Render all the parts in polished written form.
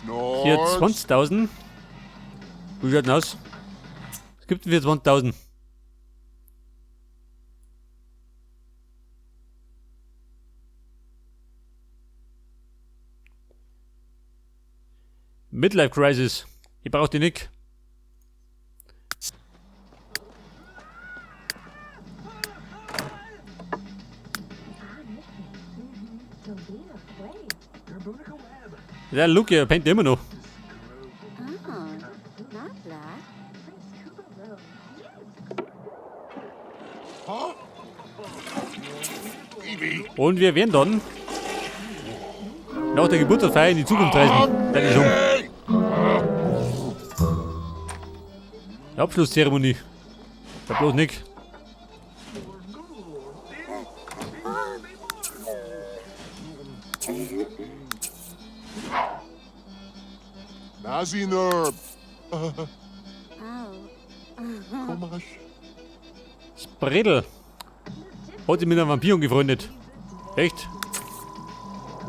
Hier 20.000. Wie schaut denn aus? Was gibt denn für 20.000? Midlife Crisis. Ich brauch die nicht. Der Luke pennt immer noch. Und wir werden dann nach der Geburtstagsfeier in die Zukunft reisen. Das ist um. Abschlusszeremonie. Da bloß nicht. Nazinerb. Komash. Spredel. Hat sich mit einem Vampir angefreundet. Echt?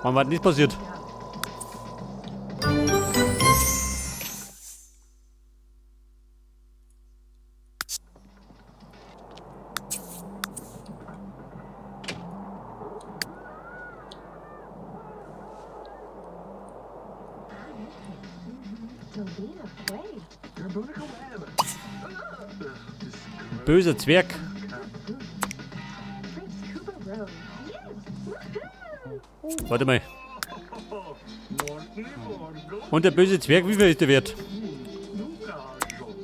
Wann war denn das passiert? Böser Zwerg. Warte mal. Und der böse Zwerg, wie viel ist der wert?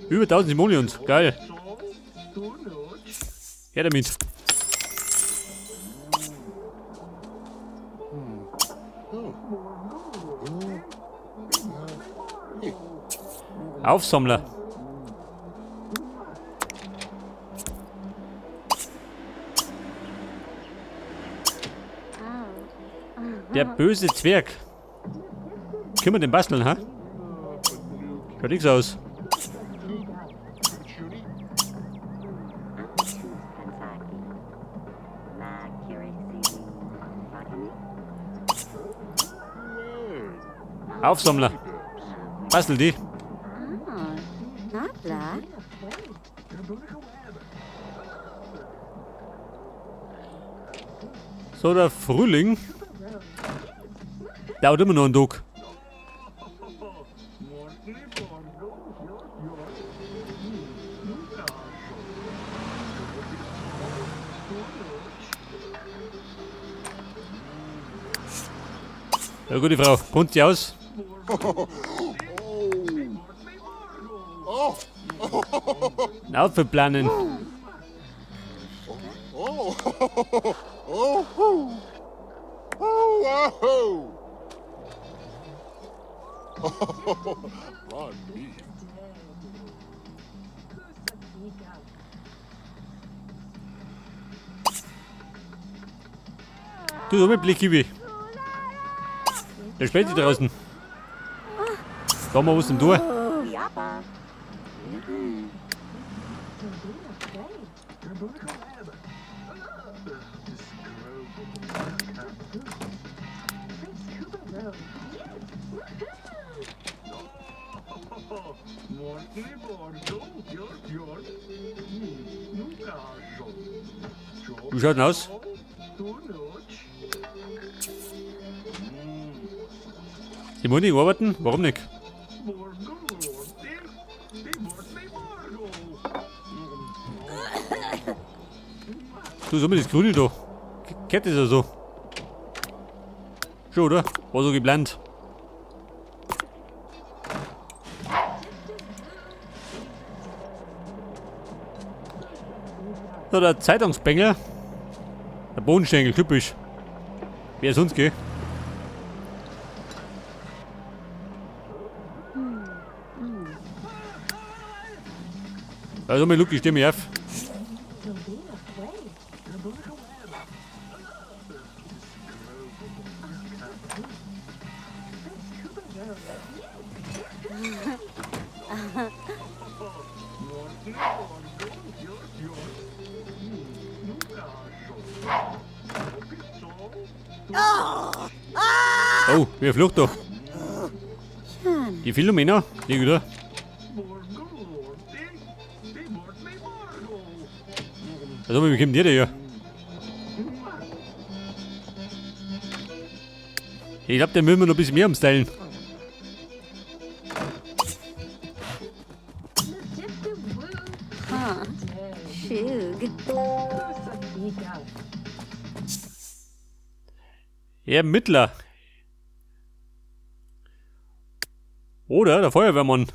Über 1000 Simoleons. Geil. Her damit. Aufsammler. Der böse Zwerg. Können wir den basteln, ha? Schaut nix aus. Aufsammler. Bastel die. So, der Frühling. Dauert immer noch einen Tag. Ja, gute Frau, kommt sie aus? Ein Outfit planen. Oh. Oh. Oh. Oh. Run me. Du, so mit Blick, Kiwi. Der spielt sich draußen. Da mal was zum Tor. Wie schaut denn aus? Sie wollen nicht arbeiten? Warum nicht? Du, so mit das Grüne da. Kennt das ja so. Schon, oder? War so geplant. So, der Zeitungsbengel. Der Bohnenschenkel, typisch. Wer sonst, gell? Also, mein Luki, steh mich auf. Oh, wer flucht doch? Die Philomena? Nee, wieder. Also, wie kommt der denn hier? Ich glaub, den müssen wir noch ein bisschen mehr umstylen. Ermittler. Oder der Feuerwehrmann.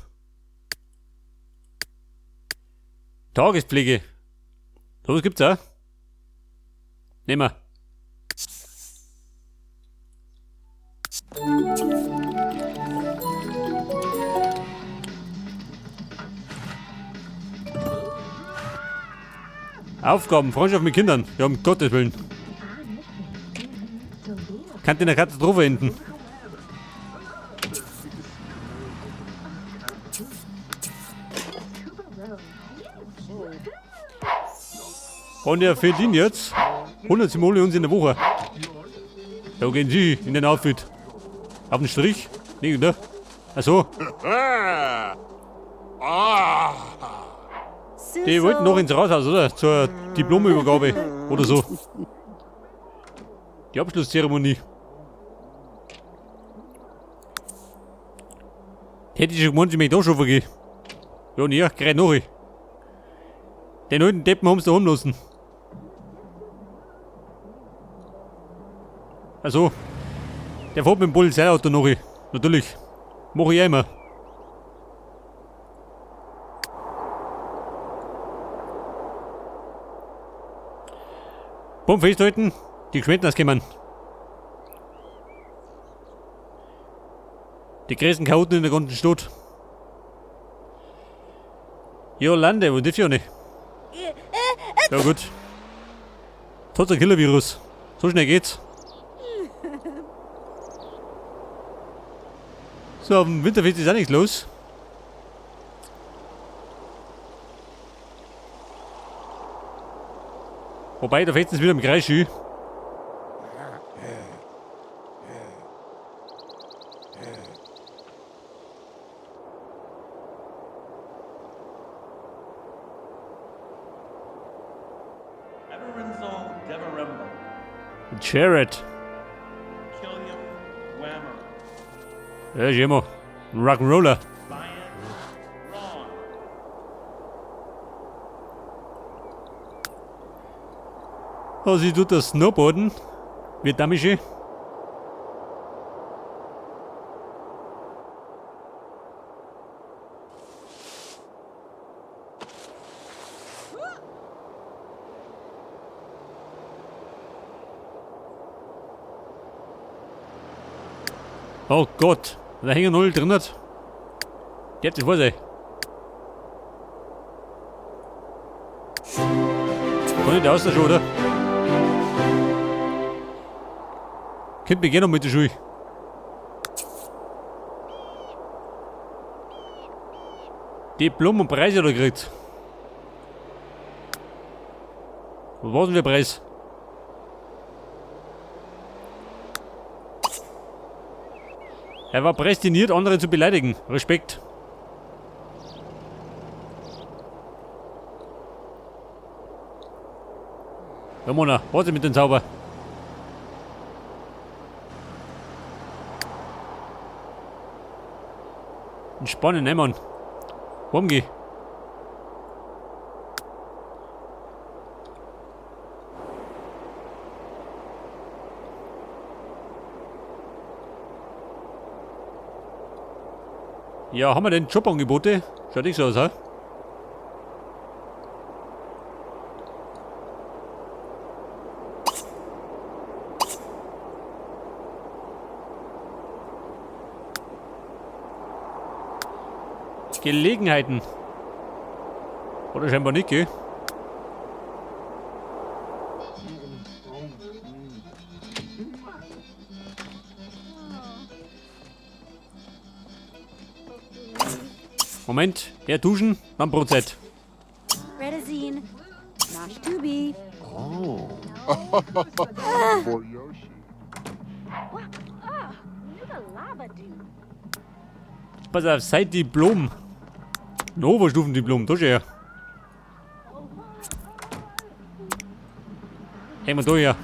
Tagespflege. So was gibt's auch. Nehmen wir. Aufgaben, Freundschaft mit Kindern. Ja, um Gottes Willen. Kann in der Katastrophe enden. Und er verdient jetzt 100 Simoleons in der Woche. Da gehen Sie in den Outfit. Auf den Strich? Nee, oder? Ach so. Die wollten noch ins Rathaus, oder? Zur Diplomübergabe oder so. Die Abschlusszeremonie. Hätte ich schon gemeint, ich möchte auch schon vergehen. Ja, nee, gerade noch. Den alten Deppen haben sie da lassen. Also, der fährt mit dem Polizeiauto noch. Natürlich. Mach ich auch immer. Bumm, festhalten, die Geschwindners kommen. Die größten Chaoten in der ganzen Stadt. Jolande, wo ist die nicht? Ja gut. Trotz der Killer-Virus. So schnell geht's. So, auf dem Winterfest ist auch nichts los. Wobei, da fährt es wieder im Kreis. Jared. Ja, ist immer ein Rock'n'Roller. Oh, sie tut das Snowboarden. Vietnamische. Oh Gott, da hängen null drin. Die hat sich vor sich. Kann ich da aus der Schule, oder? Kind, wir gehen noch mit der Schule. Diplom und Preise da gekriegt. Was war denn der Preis? Er war prädestiniert, andere zu beleidigen. Respekt. Ja, Mona, warte mit dem Zauber. Entspannen, ne, Mann? Warum geh? Ja, haben wir denn Jobangebote? Schaut nicht so aus, hä? Gelegenheiten. Oder scheinbar nicht, gell? Moment, her duschen, dann Brotzeit. Redazine. Nashtubi. Oh. Boryoshi. Pass auf, seit Diplom. Ein Oberstufendiplom, da schon her. Hängen wir da her.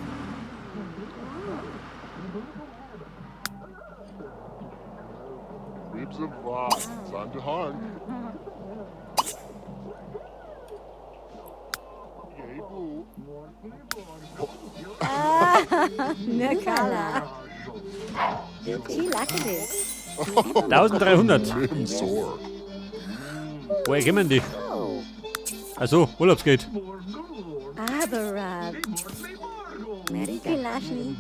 Nukala. Chilakadis. 1300. Woher kommen die? Achso, Urlaubsgeld. Abarab. Medikilashni.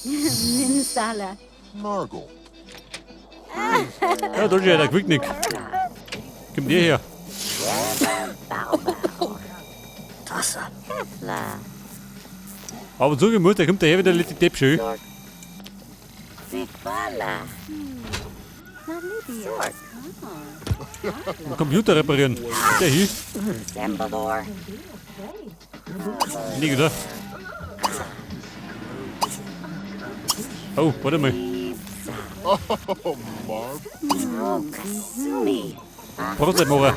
Ninsala. Nargle. Ja, da ist ja der Quicknick. Komm dir her. Hefla. Aber so muss, der kommt daher wieder der Depp schön. Computer reparieren. Ist der hier? Nicht, oder? Oh, warte mal. Oh, Marv. Kasumi. Prost, Mora.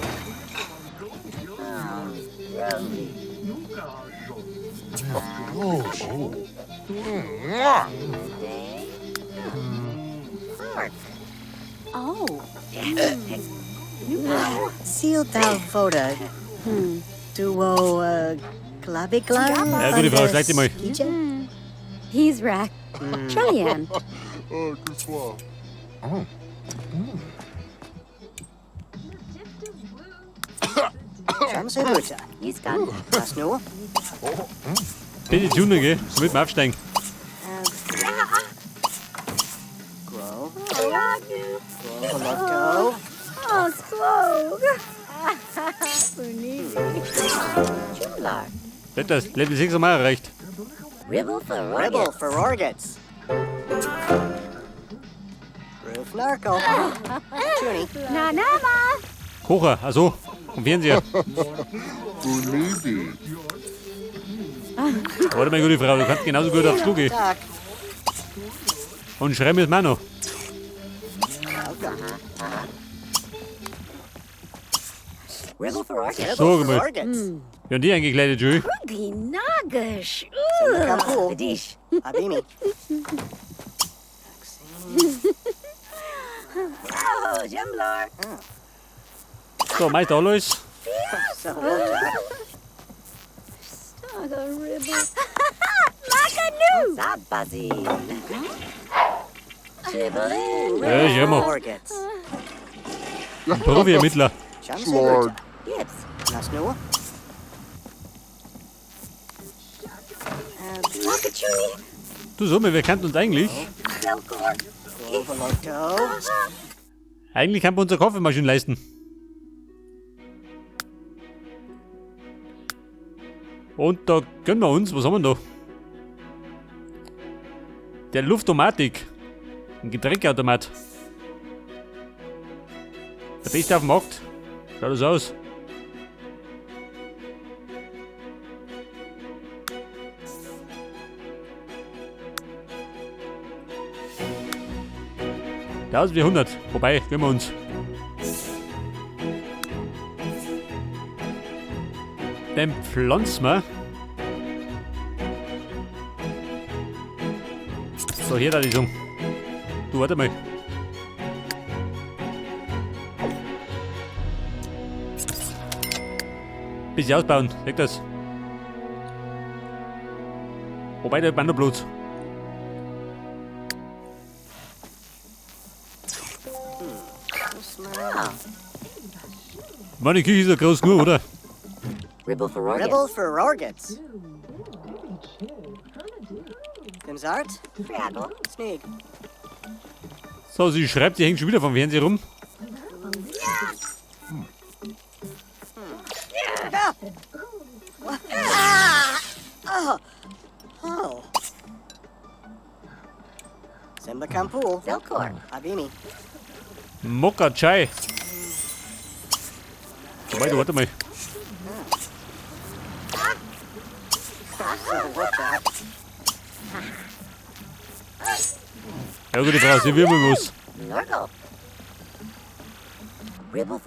Oh, oh. Oh. Sil Voda. Duo Klabikla? Ja, gute Frau, schlag dich mal. He's rack. Trellian. Oh, Kuswa. Shamsuruta. He's gone. Tasnu. Bitte tunen, gell? Damit wir aufsteigen. Grow. Grow. Oh, Squog. Chumlar. Das Level 6 haben wir erreicht. Ribble for Ribble for Orgets. Roof Narco. Chuni. Na nama. Kocher, also vom Fernseher. Unibi. Warte mal, gute Frau, du kannst genauso gut aufs Klo gehen. Und schreib mir das auch noch. Ribble for Orgets. So, mal. Orgets. Ja, und die eingekleidet, Joey. Ginagish. Kampul. Adish. Abimi. Oh, Jemblar. So, Meister Alois. Staga ribble. Makanu. Zabazi. Chibalin. Ja, ich immer. Orgets. Profi-Ermittler. Lord. Gibbs. Nasnu. Makachuni. Du, sag mal, wer kennt uns eigentlich? Eigentlich kann wir unsere Kaffeemaschine leisten. Und da gönnen wir uns, was haben wir da? Der Luftomatik. Ein Getränkeautomat. Der beste auf dem Markt. Schaut das aus. 1400. Wobei, gönnen wir uns. Den pflanzen wir. So, hier da die Song. Du, warte mal. Bisschen ausbauen, sag das. Wobei, der hat noch Blut. Meine Küche ist ja groß genug, oder? Ribble for Orgets. Ribble for Orgets. Gimsart. Fraggle. Sneak. So, sie schreibt, sie hängt schon wieder vom Fernseher rum. Oh. Simba Kampul. Zelkor. Abimi. Mokka Chai. Wobei, du, warte mal. Ja, gute Frau, Sie wirbeln muss. Nurgle. Ribble.